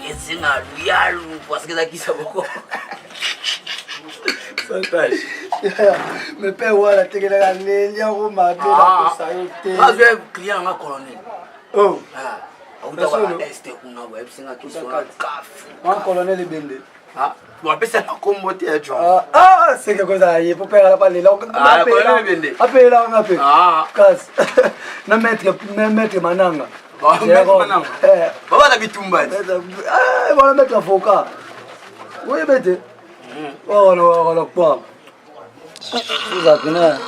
Ezinga luyalu parce que ezakisa boko. Santage. Mais père wana tekelaka leli yango mabe nakosa yo te. Azwe client nga colonel. Oh. Ah. Auta ba est kuna ba ebisinga kiso kafu. Wana colonel ebende. Ah. Bapesa na kombo te ya John. Ah, ah seke kozala ye po père alapa lela. Ah, colonel ebende. Apela nga pe. Ah. Kasi na maître maître Mananga. Baba na bitumba. Eh, wana maître avocat. Oyebi te. Wana wana kwa. Oza kuna.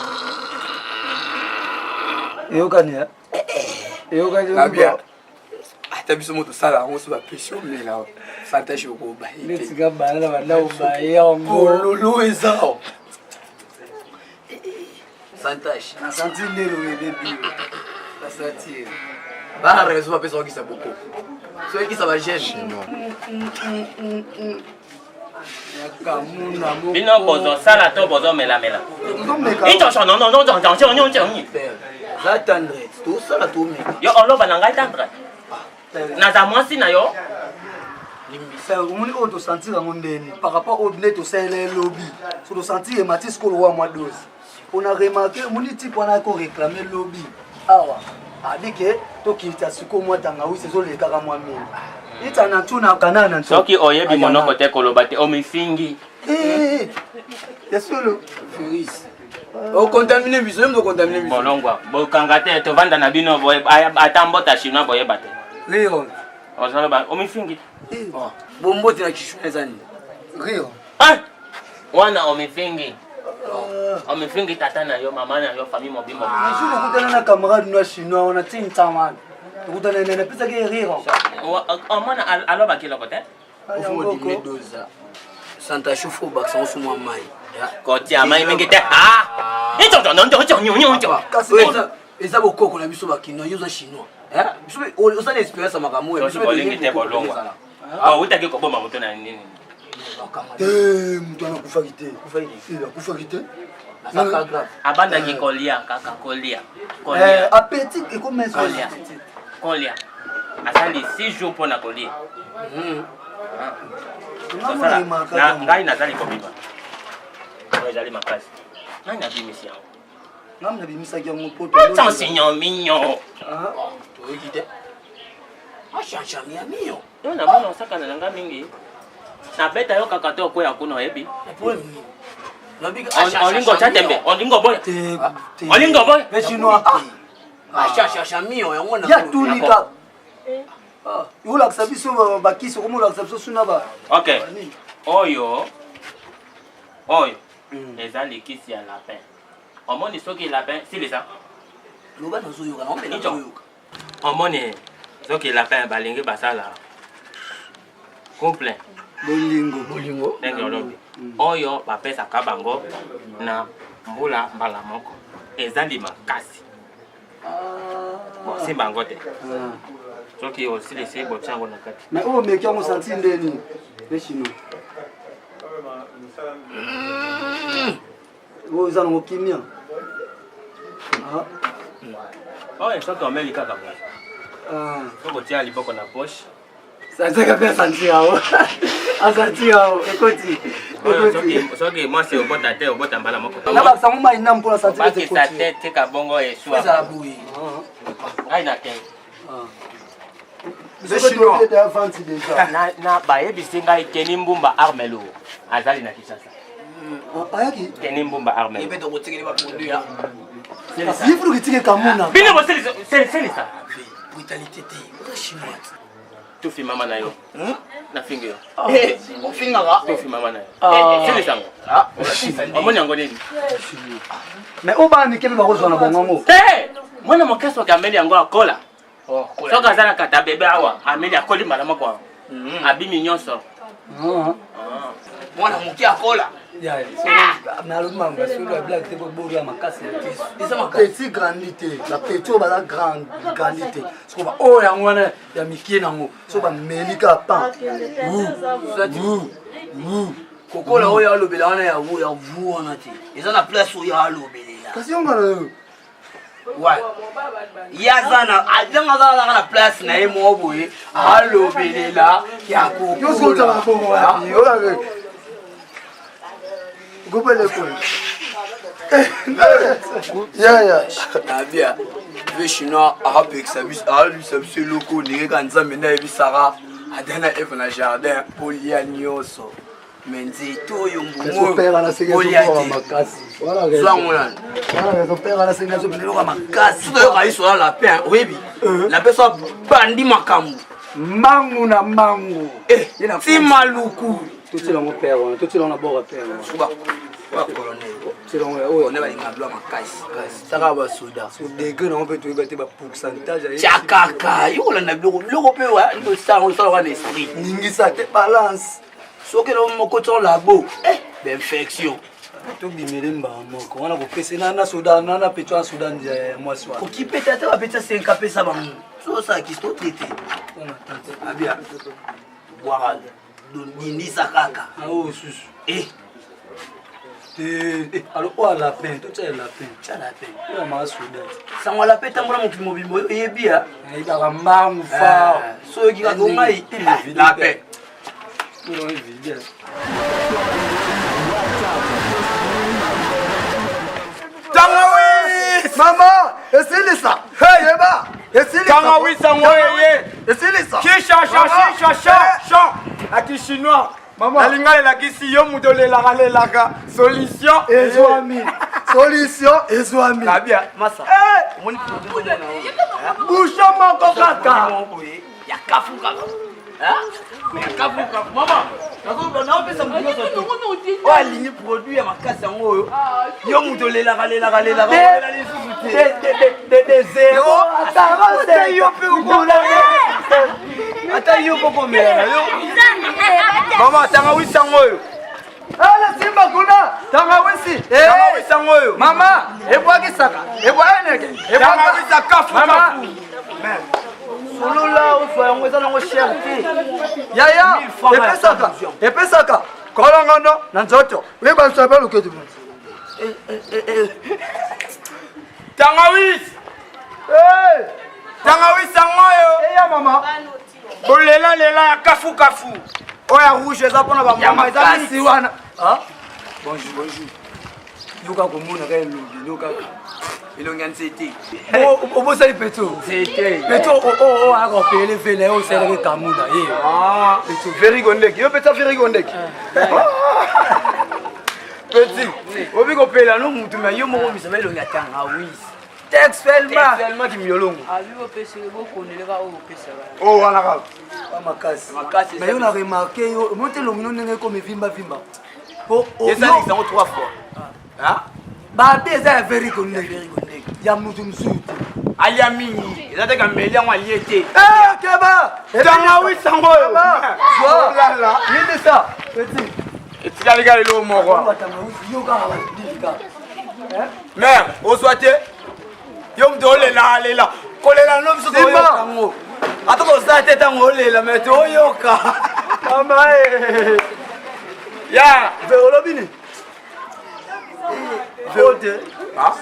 Eyokani ya. Eyokani. Na bien. Ata biso moto sala yango so bapesi omela santa shoko Netika bana na banda obaye yango. Lolo eza. Santash. Na santi ndelo ebebi. Na santi. Bana raison bapesa okisa boko. So ekisa ba jeune. Bino bozosala to bozomelamela. Za tendre, tosala tomeka. Yo oloba na ngai tendre. Naza mwasi na yo. Omoni oyo tosentir yango ndeni par rapport oyo nde tosalela elobi so tosentir emati sikoyo wa mwa dose on a remarqué omoni type wana ako réclame lobi awa abi ke tokita sikoyo mwa tangawisi ezolekaka mwa mingi ita na ntuna kanana soki oyebi monoko te koloba te omifingi ya solo Feris okontamine biso yo moto okontamine biso bolongwa bokanga te tovanda na bino ata mbota chinois boyeba te rire ozoloba omifingi bombote na chinois eza nini rire wana omifingi omifingi tata na yo mama na yo famille mobimba jour okutana na camarade no ya chinois wana tinta wana okutana nene apesaki ye rire omona alobaki eloko te ofomodimine doza santa chauffo obakisa ngo sumwa mai kotia mai mingi te eza bokoko na biso bakinois yo oza chinois oza na expérience ya makambo oyo bolingi te bolongwa outaki koboma moto na nini te moto wana akufaki te akufaki te abandaki kolia kaka kolia appetit ekomesa kolia asali 6 jours mpo na kolia ngai nazali kobima oyo ezali makasi nani abimisi yango ngai nabimisaki yango po attention mignon toyoki te achanchami ya mio yo namona osakana na ngai mingi nabeta yo kaka te okwea kuna oyebi olingo otya tembe olingo oboya olingo oboya chinois achachachamio yango ya tunika olakisa biso bakisi okomi olakisa biso suna ba ok oyo oyo eza likisi ya lapin omoni soki lapin silisa loba nazoyoka naomela nazoyoka omoni soki lapin balingi basala couple bolingo bolingo ndenge olobi oyo bapesaka bango na mbula mbala moko ezali makasi bosimba yango te soki osilisi botia yango na kati mais oyo omeki yango santi ndeni le chinois oyo eza nango kimia oyo soki omeli kaka boye soki otia liboko na poche sanzaka mpe asanti yango asanti yango ekoti soki mwasi obota te obota mbala moko nabakisa ngo mai na mpona santi bakisa te tika bongo eswa ezala boye ngai na te na bayebisi ngai Keni Mbumba Armelo azali na Kinshasa ayaki Keni Mbumba Armelo ebe tokotikeli baproduit ya kasi ye fuluki tike kamuna bino boselisa brutalité te oza chinois tufi mama na yo nafingi yo ofingaka tufi mama na yo selisa yango omoni yango nini mais oyo bana mike mpe bakozwa na bango yango te mwana moke soki ameli yango akola soki aza na kata bebe awa ameli akoli mbala moko awa abimi nyonso mwana moke akola nalobi makambo ya solo ya blague te boboro ya makasi petit grandi te bapetit oyo baza grandi te soko baoyo yango wana ya mikie nango so bameli kaka pan kokola oyo alobela wana ya vu wana te eza na place oyo alobelela kasi yo ngana yo. Ouais. Ye aza na ntango aza azaka na place na ye moko boye alobelela ya kokola. Yaya. Nabia ve chinois akapekisa biso alobisa biso eloko ndenge kaka Nzambe nde ayebisaka Adam na Eve na jardin bolia nyonso me nzete oyo mbumoolia te zwango nani eloko makasi soki oyoka liso na lapin oyebi lapin so abandi makambo mbangu na mbangu eh, ti maluku. Totiela yango pere wana, totiela yango na bord ya pere wana. Bacolonel balinga bilwa makasi saka basoda. So degré nango mpe toyeba te bapourcentage. Tiakaka yo kolanda biloko biloko mpe osalaka osalaka na esprit. Ningisa te balance. Soki eloko moko ti labo bainfection. Tobimele mbaa moko wana kopesa na soda na peto ya soda ya mwasi wana. Okipeta ata bapetisa senka apesa bango so osalaki to traite abia bwaka dindisa kaka. Oyo susu. Eh. Te, alo oyo lapin, totia lapin. Tia lapin. Oyo maa soda. Sango lapin tambola mokili mobimba oyo oyebi ya. Ayebaka mbangu fa. So oyoki kaka ongai lapin. Oyo vide. Tangawis! Mama, esilisa. Yeba, esilisa. Tangawis yango eye. Esilisa. Shisha sha shisha sha sha. Aki chinois. Mama. Nalinga elakisi yo moto olelaka lelaka. Solution Ezwami. Solution ezwami. Kabia masa. Omoni produit oyo na Bouchon moko kaka. Ya kafu kaka. Ya kafu kafu. Mama, naopesa moto nyonso te oyo alingi produit ya makasi yango oyo yo moto olelaka lelaka lelaka olela lisusu te. De 0 à 45. Yo mpe okola ata yo kokomela na yo. Mama, tangawisi yango oyo. Ala simba kuna tangawisi. Tangawisi yango oyo. Mama, ebwakisaka. Ebwaeneke. Tangawisi kafu kafu. Solola ozwa yango eza nango cher te. Yaya, 1000 francs. Epesaka. Epesaka. Kolongono na nzoto. Oyeba nsaba loketu. Tangawisi. Eh! Tangawisi yango oyo. Eya mama. Bolela lela ya kafu kafu. Oyo ya rouge eza mpona Ya bamama eza makasi mix. wana. Ah? Bonjour, bonjour. Yoka komona kaka elongi, yoka. Elongi ya nzete. Obosali peto. Nzete. Peto oyo akopele vele oyo osalaki kamuna ye. Ah, Very Gondeki. Yo pesa Very Gondeki. Petit, obi kopela no mutu me yo moko misama elongi ya tangawisi. Textuellement. Textuellement kimiyolongo. Oh wana kaka. Ba makasi. Makasi. Mais yo na remarqué yo, omoni te elongi no ndenge ekomi vimba vimba. Po Ezalisa yango 3 fois. Ah? Babe eza ya Very Gondeki. Ya mutu mosusu te. Alia mingi eza te kameli yango alie te. Eh, keba! Tangawisi yango oyo. Zwa. Olala. Yebisa, petit. Etikali kaka eloko moko. Ba tangawisi yo kaka ba kaka. Mère, ozwa te. Yo moto olela lela. Kolela no biso toyoka yango. Ata toza te ntango olela me toyoka. Mama eh. Ya. Ve olobi nini? Ve te. Ah?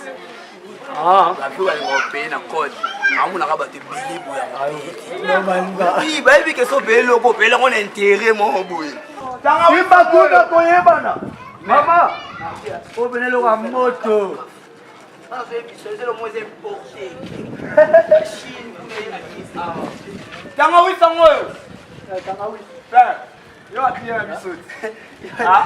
Ah. Bato balinga kopeye na code amonaka bato ebele boye. Normalement. Bayebi ke so opeye eloko opeye yango na intérêt moko boye. Simba kuna koyebana. Mama. Obene eloko ya moto. Tangawisi yango oyo. Père, yo atia na biso te. Ah,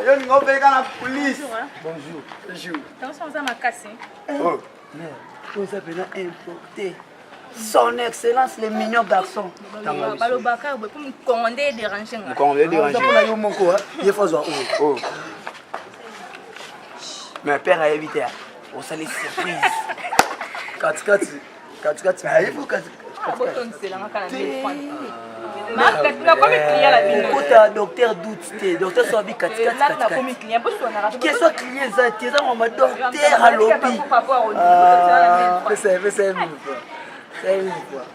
yo ninga opeleka na police. Bonjour. Bonjour. Tension oza makasi. Oh. Oza pena importé. Son excellence le mignon garçon. Balobaka boye mpo mokongo nde edérange nga. Mokongo nde Eza mpona yo moko, ye fo azwa oyo. Oh. Mais père ayebi te osali surprise. Katikati. Katikati. Ayebi kasi. Botondiselanga kaka na 1000 francs. Nakomi client na bino. Okota docteur doute te. Docteur so abi katikati Nati nakomi katikati. client boswanaka. Question client eza te eza mama docteur alobi. Pesa pesa ye mille fois. Pesa ye mille fois.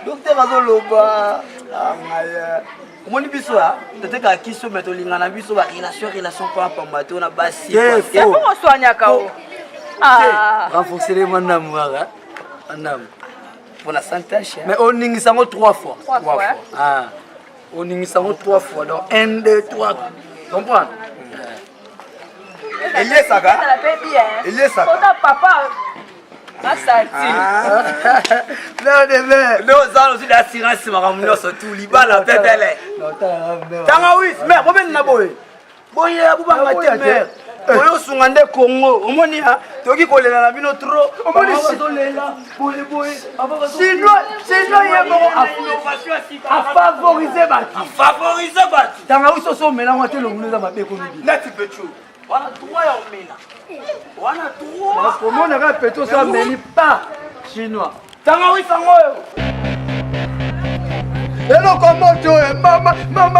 Docteur azoloba. Ah ngai. Omoni biso a totekaka kiso me tolingana biso ba relation relation pamba te na basi. Yes. Yapo oswanyaka o. Ah. Renforcer mwa ndambo kaka. Ndambo. Mpona sans tache. Mais oningisa yango trois fois. Trois fois. Ah. Oningisa yango trois fois. Donc 1, 2, 3. Comprendre? Eliesaka. Ezala mpe bien. Eliesaka. Kota papa asati. Mère de mère. Nde oza ozwi assurance makambo nyonso tu libala pepele. Tanga wis mère bobeni na boye. Boye bobanga te mère. Oyo osunga nde Congo omoni ha tokoki kolela na bino trop. Omoni bazolela boye boye. Chinois, chinois ye moko afavorise bato. Afavorise bato. Tanga wis oso omela ngo te elongi eza mabe ekomi bien. Neti pecho. Wana droit ya omela. Wana droit. Komona kaka pecho oso ameli pa chinois. Tanga wis yango oyo. Eloko moto oyo mama mama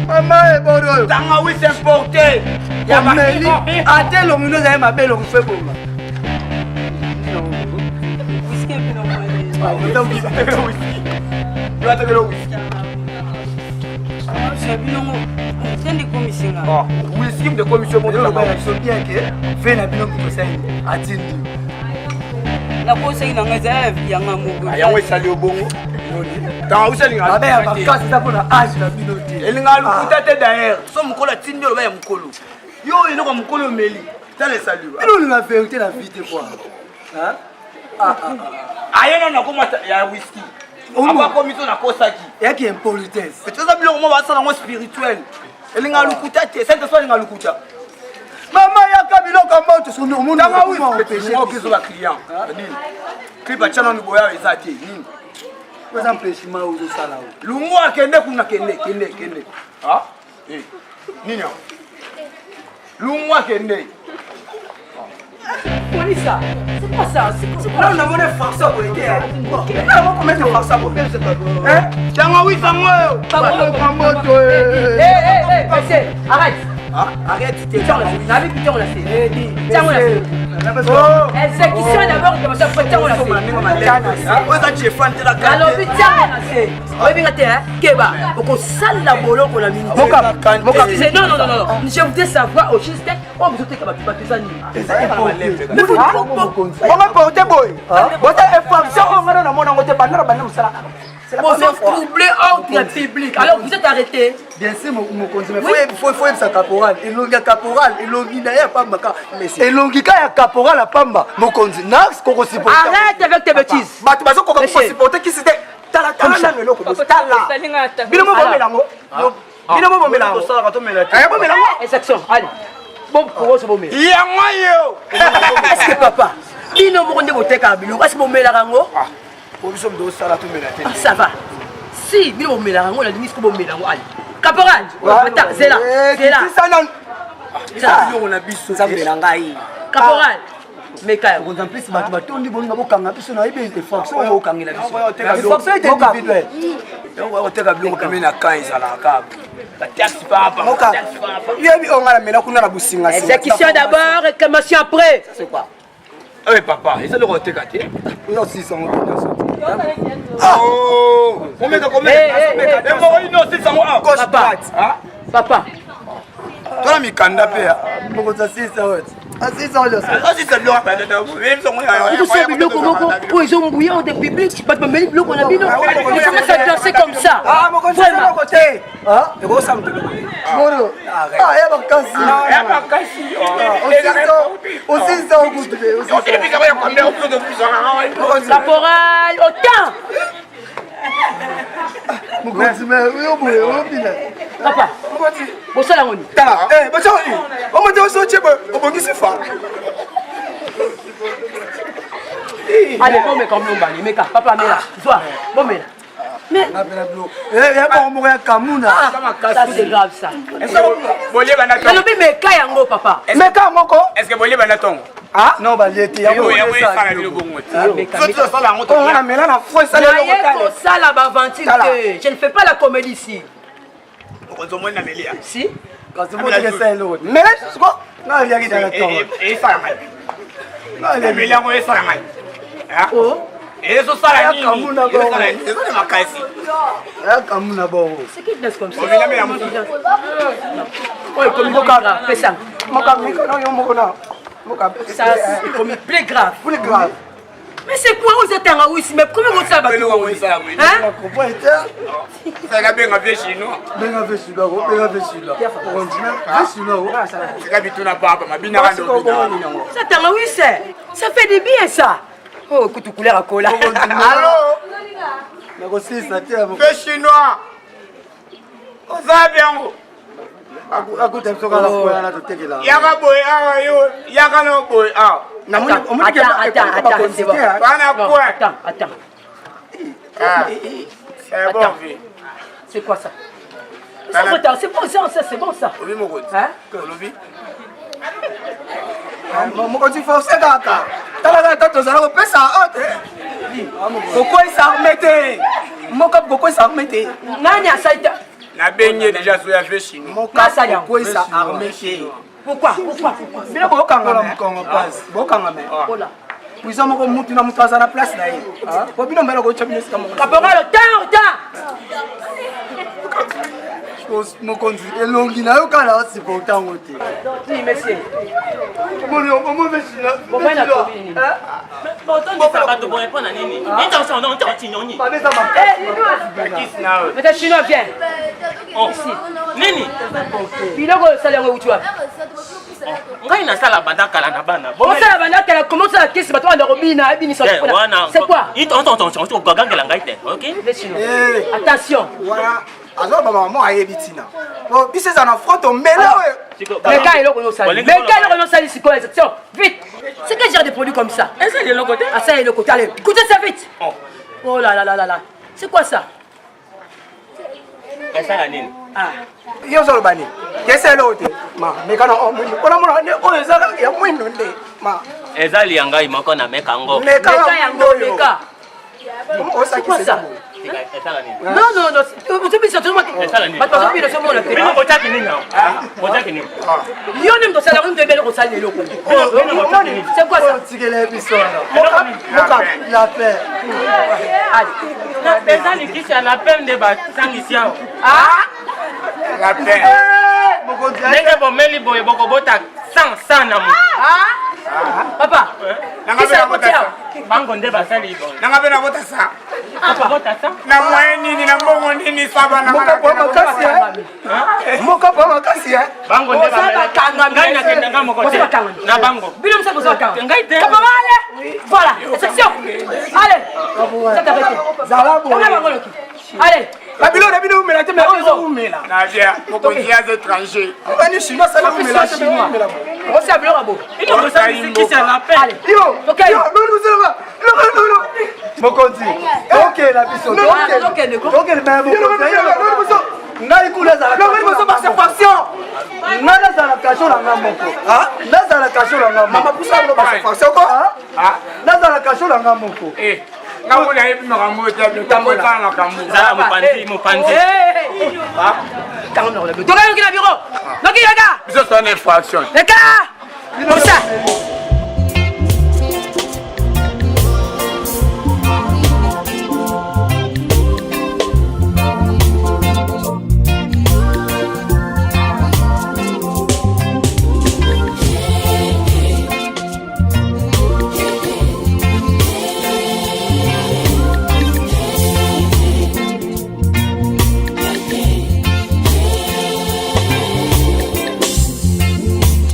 mama eboro oyo. Tanga wis importé. Ya meli ate elongi no ezali mabe elongi fe bonga. Whisky mpe na Yo atekela whisky. bilongo tende komisinga. Whisky de commission moto Eloko na biso bien ke ve na bino moto osali atindi. Nakosaki na ngai eza yanga moko. Yango esali yo bongo. Tanga wisi alingaka Mabe ya makasi eza mpona age na bino te. Elingaka lokuta te d'ailleurs. So mokolo atindi oloba ya mokolo. Yo eloko ya mokolo omeli. Tala esali yo. Bino olinga vérité na vie te quoi. Hein? Aye nano akoma ya whisky. Abakomi to nakosaki. Eyaki impolitesse. Eza biloko moko basala yango spirituel. Elingaka lokuta te. Saint Esprit alingaka lokuta. Mama yaka biloko ya moto soki omoni Tanga whisky. Okizo ba client. Nini? Clip atia nanu boya eza te. Nini? Eza empêchement ozosala oyo. Lungu akende kuna kende kende kende. Ah? Eh. Nini yango? Lungu akende. Polisa, c'est quoi ça? C'est quoi Là, on a monné force boye te. Là, on va mettre force boye. Hein? Tanga wisi yango oyo. Biloko moto. Eh, eh, eh, monsieur, arrête. Arrête te. Nabi putain, on l'a fait. Tiens, on l'a fait. Exécution d'abord, comme ça, tiens, on l'a fait. Oyo eza chefan te na Nalobi tiens, on l'a fait. Oyebi nga te, hein? Keba, okosala boloko na minute. Excusez, non, non, non, non. Je voudrais savoir au juste, oh, vous êtes bato bato eza nini? Mais vous Bongo porte boye. Boza infraction oyo ngana na mona ngo te banda na banda mosala. C'est la Vous première fois. troublez ordre public. Alors vous êtes arrêté. Bien sûr mokonzi mais faut faut yebisa caporal elongi ya caporal elongi na ye ya pamba ka elongi ka ya caporal ya pamba mokonzi na kokosupporte Arrête avec tes bêtises. Bato bazokoka Monsieur. kosupporte kisi te. Tala tala nanu eloko boye. Tala. Bino mo bomela yango. Bino mo bomela yango. Tosalaka tomela te. Eh bomela yango. Exception, allez. Bon, pour vous, bon, mais. Yango yo. Est-ce que papa, bino moko nde botekaka biloko, est-ce que bomelaka yango? Po biso moto osala tomela te. Ah, ça va. Si bino bomelaka yango, nalingi siko bomela yango, allez. Caporal, attends, zela, zela. Kitisa nanu. Zela. Biloko na biso. Nzambe na ngai. Caporal, meka yango. mokonzi en plus bato batondi bolinga bokanga biso nayebi infraction oyo okangela biso Oteka infraction ete individuelle Yango oteka biloko pembeni na camp ezalaka kaka. Bataxe papa. Moka. Yebi oyo nga na mela kuna na businga. Exécution d'abord, réclamation après. C'est quoi? Eh papa, eza eloko oteka te. oyo osisa ngo nyonso Oh! Omeka Eh, komeka. eh, eh. Eh moko ino osisa ngo awa. Gauche Papa. droite. Ah? Papa, Tona mikanda pe ya. mokonzi asisa oyo asisa oyo nyonso Osisa biloko ba biso ngo. biso biloko moko oyo ezombuya ordre public, bato bameli biloko na bino. Il faut pas danser comme ça. Ah mokonzi Vraiment. eloko te. Ekosala moto eloko te. moro ah ya makasi Ya makasi. osisa okutu te Otelebika ya kwambia okuto biso. Caporal, autant. mokonzi me oyo boye oyobina Papa, bosala ngo nini? Tala, eh bocha oni. Omo te oso chebe obongisi fa. Allez, bomeka mlombani, meka. Papa, mela. Zwa, bomela. Mais napela biloko ya bango moko ya kamuna ça c'est grave ça. Bolie bana tongo. Nalobi meka yango papa. Meka moko. Est-ce que bolie bana tongo? Ah non balie te yango Yango esala bino bongo te. Soki tosala yango Oyo nga na mela na fo esala eloko Naye tale. kosala baventure Tala. te. Je ne fais pas la comédie ici. Mokonzi omoni na melia. Si? kasi moto esa eloko te Mela siko. nga aliaki dala tongo Esala ngai. Emeli yango esala ngai. Oh. Ezosala nini? Kamuna bongo. Ezosala makasi. ya kamuna bongo C'est qui danse comme ça? Omela mela mosusu. Oyo ekomi grave. Pesa. Moka meka na yo moko na. Ça, c'est comme plus grave. Plus grave. Mais c'est quoi oyo ezatanga wisi? Mais comment kosala bato boye? Hein? Saka benga vieux chinois. Benga vieux chinois, benga vieux chinois. Vieux chinois. Sika bituna papa, mabina kando bina. Ça tanga wisi. Ça fait du bien ça. Oh, kutu couleur à cola. Allô? Nakosisa te. Vieux chinois. Oza biango. Akuta biso kaka koya na totekela. Yaka boye awa yo, yaka no boye awa. Attends, attends, attends, c'est bon. Bana Non, quoi? attends, attends. Ah, c'est bon Attends. vieux. C'est quoi ça? Ça, attends, c'est bon ça, ça, c'est bon ça. Olobi mokonzi. Hein? Olobi. Mokonzi force kaka tala kaka ta tozala kopesa oyo te kokweyisa arme te moko kokweyisa arme te. Nani asali ta? Nabengi ye déjà soya vieux chinois. Nasali yango. Kokweyisa arme te. Pourquoi? Pourquoi? Pourquoi? Bino bokangama Mokongo pasi. bokangama Ola. Prison moko mutu na mutu aza na place na ye po bino mbela koyotya bino esika moko. Caporal, temps, temps. Mokonzi elongi na yo kaka na osupporte yango te. Oui, monsieur. Omoni omoni vieux chinois. Bon, na komi nini? Botondisa bato boye mpo na nini? Nini? Babeza Kisi na yo. Monsieur Chinois, viens. Oh, nini? Biloko oyo osali yango euti wapi? Ngai nasala banda kala na bana. Osala banda kala, comment osala kisi bato banda kobina ebinisa? C'est quoi? Okogangela ngai te, ok? Monsieur Chinois. Attention. Wana azwa bamama mo ayebi ntina po biso eza na front omele oyo. Meka eloko nyosali. Meka eloko nyosali sikoyo. Attention, vite. C'est quel genre de produit comme ça? Ezali eloko te. Asali eloko te. Allez, écoutez ça vite. Oh. Oh là là là là là. C'est quoi ça? Esala nini? Ah. Yo ozoloba nini? Kesa eloko te ma meka na oyo mwindu mpona mona nde oyo eza ya mwindu nde ma. Ezali ya ngai moko na meka yango. Meka Meka yango, meka. C'est quoi ça? Esala nini? Non, non, non. Ozobisa tozomona. Esala nini? Bato bazobina ozomona te. Bino botiaki nini awa? Botiaki nini? Yo nde moto osala yango, moto oyebeli kosala eloko. C'est quoi ça? Otikela biso wana. Moka La paix. Allez. Eza likisi ya lapin nde basangisi awa. Ah! La paix. Mokonzi Ndenge bomeli boye bokobota 100 100 na moto. Ah! Papa. Nanga Kisa mpe yango nabota te awa. sa. Bango nde basali boye. Nanga mpe nabota sa. Bota 100. Na moyen nini na mbongo nini saba na Moka po makasi e moka po makasi e. Bango nde Boza bamela- bakangami. Ngai nakenda ngai moko te. Boza bakangami. Na bango. Bino mosa boza bakangami. Ngai te. Caporal! Voilà, section. Allez. Ça t'arrête. Zala boye. Kanga bango loki. Allez. Babilo na bino umela te me oyo ezoumela. Na bien, mokonzi aza étranger. Obani chinois asali umela te me umela boye. Osa biloko bo. Bino bosalisi kisi ya lapin. Allez. Yo, Ok. yo, non, non, non, non, non. Mokonzi tokela biso. Tokende ko. Tokele me mokonzi ngai kuna ezala ngai nazala kasho na nga moko, nazala kasho na nga moko, nazala kasho na nga moko. Eh, nga mona yebi makambo oyo te, ntango etala makambo. Zala mopanzi, mopanzi. Kanga monoko na bino. Toka yoki na bureau. Noki yaka. Biso toza na infraction. Leka. Comme ça.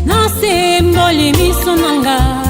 Nasemboli miso na nga.